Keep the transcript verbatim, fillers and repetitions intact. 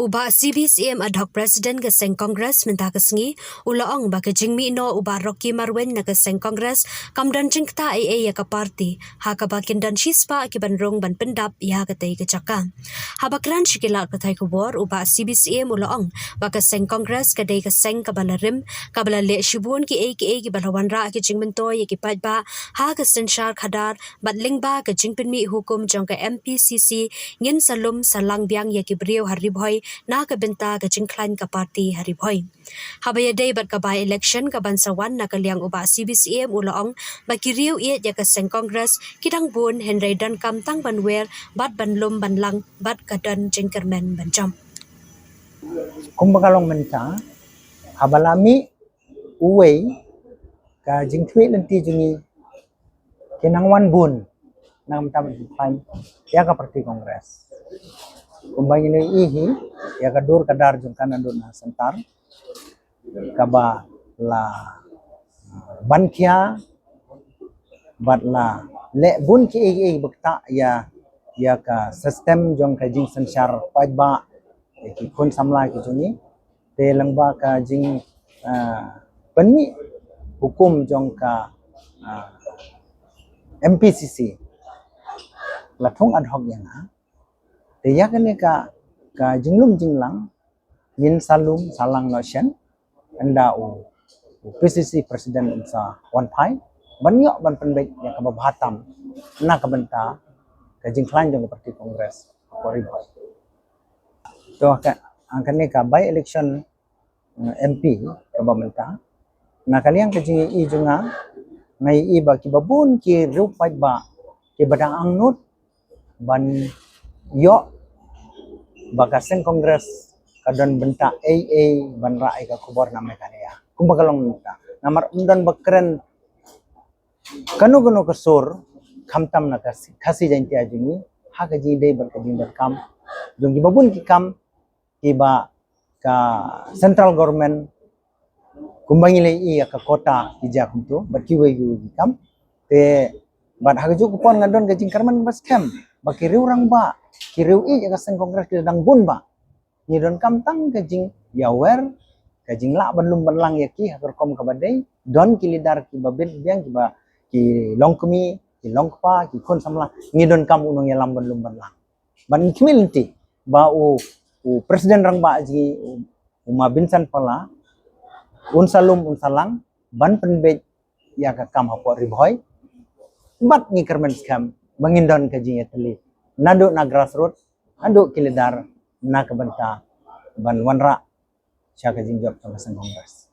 Bah C B Syiem, ad hoc President ka seng Congress mynta ka sngi, u la ong ba ka jingmih noh u Bah Rocky Marwein na ka seng Congress kam don jingktah ei ei ïa ka party, ha kaba kin don shispah ki ban rung ban pyndap ïa katei ka jaka. Haba kren sha ki lad pathai khubor, u Bah C B Syiem u la ong ba ka seng Congress ka dei ka seng kaba la rim, kaba la leh shibun kiei kiei kiba la wanrah ki jingmyntoi ïa ki paidbah ha ka synshar khadar, bad lyngba ka jingpynmih hukum jong ka M P C C ngin sa lum sa lang biang ïa ki briew ha Ri Bhoi na ka bynta ka jingkhlaiñ ka party ha Ri Bhoi. Haba ïadei bad ka by-election ka ban sa wan, na ka liang u Bah C B Syiem u la ong ba ki riew ïeit ïa ka seng Congress ki dang bun, hynrei donkam tang ban wer bad ban lum ban lang bad ka don jingkyrmen ban jop. Kumba ka long mynta, haba la mih uwei, ka jingtweet lynti jong ngi ki nang wan bun na ka bynta ban khlaiñ ïa ka party Congress. Kumba ngi la ïohi ïa ka dur ka dar jong ka naduh na centre, kaba la ban khia bad la leh bun kiei kiei ba ktah ïa, ïa ka system jong ka jingsynshar paidbah, ïa ki khun samla ki jong ngi. Te lyngba ka jing, ah, pynmih hukum jong ka, ah, M P C C, la thung ad hoc ïa nga. Te ïa kane ka, ka jinglum jinglang ngin sa lum sa lang noh shen, ynda u, u P C C President un sa wan phai ban ïoh ban pynbeit ïa kaba bha tam na ka bynta ka jingkhlaiñ jong ka party Congress ha Ri Bhoi. To ka, hangkane ka by-election, eh, M P kaba mynta, na ka liang ka jingïohi jong nga, nga ïohi ba kiba bun ki riew paidbah kiba dang angnud ban ïoh ba ka seng Congress ka don bynta ei ei ban rah ïa ka khubor na Meghalaya. Kumba ka long mynta, namar ym don ba kren kano kano ka sur, khamtam na ka Khasi, Khasi Jaiñtia jong ngi, ha ka jingdei bad ka jingdonkam jong kiba bun ki kam kiba ka central government, kumba ngi la ïohi ïa ka quota ki jia kumto bad kiwei kiwei ki kam. Te bad ha kajuh ka por nga don ka jingkyrmen ba skhem ba ki riew rangbah, ki riew ïeit ïa ka seng Congress ki dang bun bha. Ngi donkam tang ka jingïawer, ka jinglah ban lum ban lang ïa ki ha ka rukom kaba dei. Don ki leader kiba bit biang, kiba, ki longkmie, ki longkpa, ki khun samla, ngi donkam u nongïalam ban lum ban lang. Ban khmih lynti ba u, u President rangbah jong ngi, u, u Ma Vincent Pala, un sa lum un sa lang ban pynbeit ïa ka kam hapoh Ri Bhoi. Bad ngi kyrmen skhem ba ngin don ka jingïatylli naduh na grassroots haduh ki leader na ka bynta ban wanrah sha ka jingjop jong ka seng Congress.